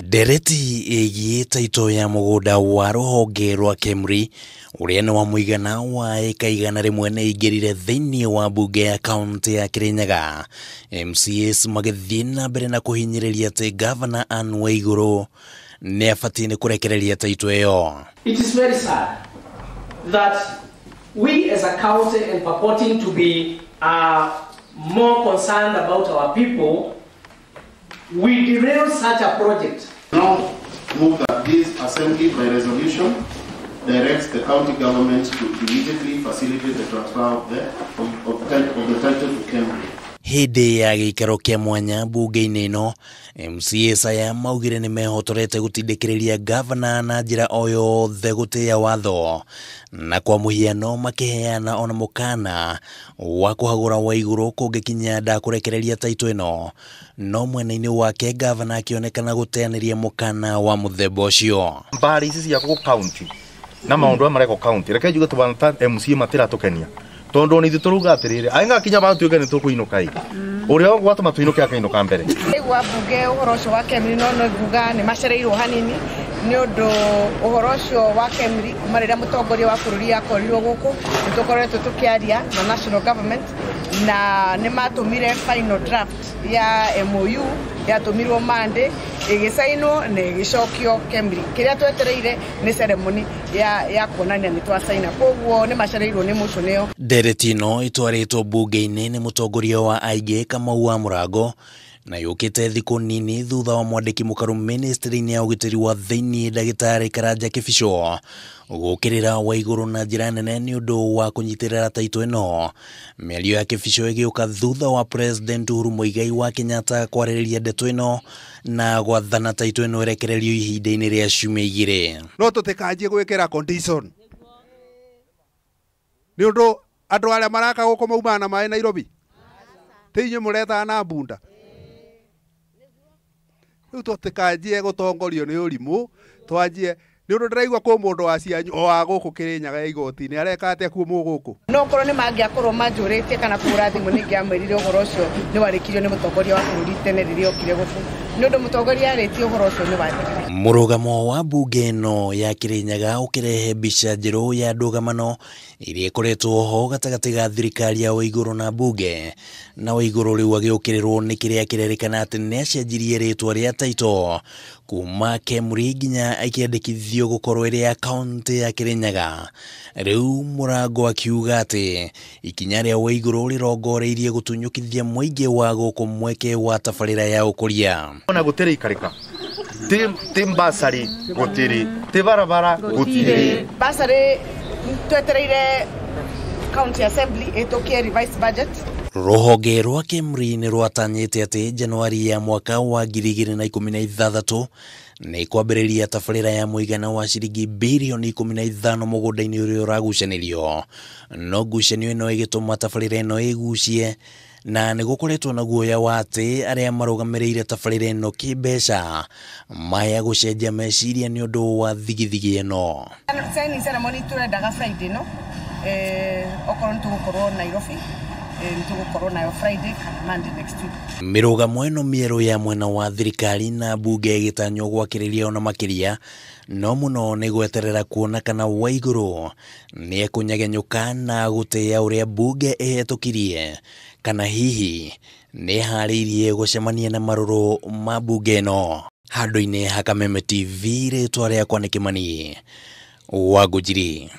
Ndereti ĩgiĩ taito ya mũgũnda wa rũhonge rwa KEMRI ũrĩa nĩ wa mũigana wa ĩka 100 nĩ ĩingĩrire thĩinĩ wa mbunge ya kaunti ya Kirinyaga. MCAs magĩthiĩ na mbere na kũhinyĩrĩria atĩ Gavana Anne Waiguru nĩ abatiĩ nĩ kũrekereria taito ĩyo. It is very sad that we as a county and purporting to be more concerned about our people, we derail such a project. Now move that this assembly by resolution directs the county government to immediately facilitate the transfer of the title to KEMRI. Hĩndĩ ya gĩikaro kĩa mwanya mbunge-inĩ ĩno, MCAs aya maugire nĩ mehotorete gũtindĩkĩrĩria gavana na njĩra o yothe gũtĩĩa watho, na kwa mũhiano makĩheana ona mũkana wa kũhagũra Waiguru kũngĩkinya ndakũrekereria taito ĩno, no mwena-inĩ wake gavana akĩonekana gũteanĩria mũkana wa mũthemba ũcio. Mbari ici cia gũkũ county na maũndũ aya marekwo county, reke njuge tũbana ta MCA matiratũkenia tondu ni ithuĩ tũrauga atĩrĩrĩ aĩ ngakinya ba tuĩke nĩ tũkũinũka ĩ ũrĩa ũgwatũma tũinũke akainũka mbere. Igua mbunge ũhoro ũcio wa KEMRI no no nguga nĩ macereirwo hanini nĩ ũndũ ũhoro ũcio wa KEMRI kuma rĩrĩa mũtongoria wa bũrũri akorirwo gũkũ nĩ tũkoretwo tũkĩaria na national government na nĩ matũmire final draft ya MOU yatũmirwo Monday ĩgĩcainwo na ĩgĩcokio KEMRI. Kĩrĩa twetereire nĩ ceremony ya kuonania nĩ twacaina, koguo nĩ macereirwo nĩ motion ĩyo. Ndereti ĩno ĩtwarĩtwo mbunge-inĩ nĩ mũtongoria wa aingĩ Kamau wa Mũrango na yũkĩte thikũ nini thutha wa mwandĩki mũkaru ministry-inĩ ya ũgitĩri wa thĩinĩ ndagĩtarĩ Karanja Kĩbico gũkĩrĩra Waiguru na njĩra nene nĩ ũndũ wa kũnyitĩrĩra taito ĩno. Mĩario ya Kĩbico ĩgĩũka thutha wa President Uhuru Muigai wa Kenyatta kwarĩrĩria ndeto ĩno na gwathana taito ĩno ĩrekererio ihinda-inĩ rĩa ciumia 2. No tũtikanjie gwĩkĩra condition nĩ ũndũ andũ arĩa maraka gũkũ maumaga na maĩ Nairobi ti inyuĩ mũrethaga na mbunda. Rĩu tũtikanjie gũtongorio nĩ ũrimũ, twanjie nĩ ũndũ ndĩraigua kwĩ mũndũ wa cianyu o wa gũkũ Kĩrĩnyaga igoti-inĩ areka atĩa kuo mũgũkũ. No korwo nĩ mangĩakorwo manjũrĩtie kana kũhũra thimũ nĩ ingĩamwĩrire ũhoro ũcio nĩ warĩkirio nĩ mũtongoria wa bũrũri tene rĩrĩa okire gũkũ, nĩ ũndũ mũtongoria arĩtie ũhoro ũcio nĩ wathirire. Mũrũgamo wa mbunge ĩno ya Kĩrĩnyaga ũkĩrehe mbica njerũ ya ndũgamano iria ĩkoretwo ho gatagatĩ ga thirikari ya Waiguru na mbunge, na Waiguru rĩu agĩũkĩrĩrwo nĩ kĩrĩa kĩrerĩkana atĩ nĩ acenjirie rĩtwa rĩa taito kuma KEMRI nginya ĩkĩandĩkithio gũkorwo ĩrĩ ya kaunti ya Kĩrĩnyaga. Rĩu Mũrango akiuga atĩ ikinya rĩa Waiguru rĩrongoreirie gũtunyũkithia mũingĩ wa gũkũ mweke wa tabarĩra ya ũkũria. Ona gũtirĩ ikarĩka ti mbasari gũtirĩ, ti barabara gũtirĩ. Basarĩ twetereire county assembly ĩtũkie revised budget. Rũhonge rwa KEMRI nĩ rwatanyĩte atĩ Januari ya mwaka wa 2016 nĩ kwambĩrĩria tabarĩra ya mũigana wa ciringi birioni 15 mũgũnda-inĩ ũrĩa ũragucanĩrio, no ngucanio ĩno ĩgĩtũma tabarĩra ĩno ĩgucie na nĩ gũkoretwo na guoya wa atĩ arĩa marũgamĩrĩire tabarĩra ĩno kĩmbeca maya gũcenjia meciria nĩ ũndũ wa thigithigi ĩno. Signing ceremony tũrendaga Friday no okorwo nĩ tũgũkorwo Nairobi nĩ nayo Friday kana Monday next week. Mĩrũgamo ĩno mĩerũ ya mwena wa thirikari na mbunge ĩgĩtanywo gwakĩrĩria ona makĩria, no mũno nĩ gweterera kuona kana Waiguru nĩ ekũnyegenyũka na gũtĩĩa ũrĩa mbunge ĩhetũkirie, kana hihi nĩ ĩharĩirie gũcemania na marũrũ ma mbunge ĩno. Handũ-inĩ ha Kameme TV, rĩtwa rĩakwa nĩ Kĩmani wa Ngũnjiri.